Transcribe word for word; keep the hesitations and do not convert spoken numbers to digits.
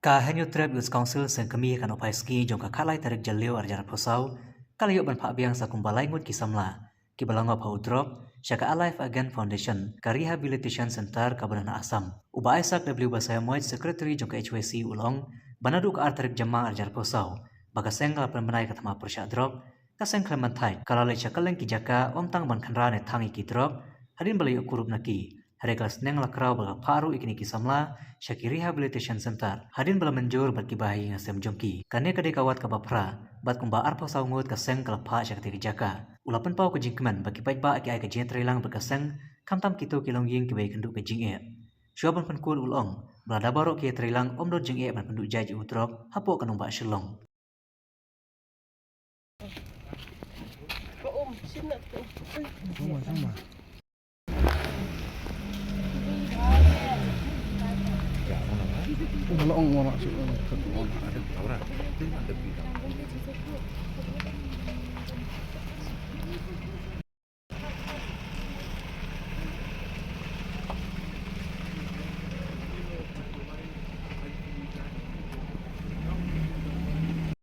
Ka Hynñiewtrep Youth Council seng kmie ha ka nongphaisngi jong ka khatlai tarik Jylliew arhajar arphew saw ka la ïoh ban phah biang sa kumba lai ngut ki samla kiba la ngop ha u drok sha ka Alive Again Foundation, ka Rehabilitation Center kaba don ha Assam. U Bah Isaac W Basaiawmoit, Secretary jong ka H Y C u la ong ba naduh ka ar tarik Jymmang arhajar arphew saw ba ka seng ka la pynbna ïa ka thma pyrshah drok, ka seng khlem ban thait ka la leit sha kylleng ki jaka ym tang ban khynra ne thang ïa ki drok hadien ba la ïoh kurup na ki. Hynrei ka la sneng la kraw ba la phah ruh ïa kine ki samla sha ki rehabilitation center hadien ba la mynjur bad kiba ha ïing ha sem jong ki. Kane ka dei ka wat kaba phra bad kumba arphew saw ngut ka seng ka la phah sha katei ka jaka. U la pynpaw ka jingkmen ba ki paidbah ki ai ka jingtreilang bad ka seng, khamtam kito ki longïing kiba ïakynduh ka jingeh. Shuwa ban pynkut u la ong ba lada baroh ki ïatreilang ym don jingeh ban pynduh jait ïa u drok hapoh ka nongbah Shillong.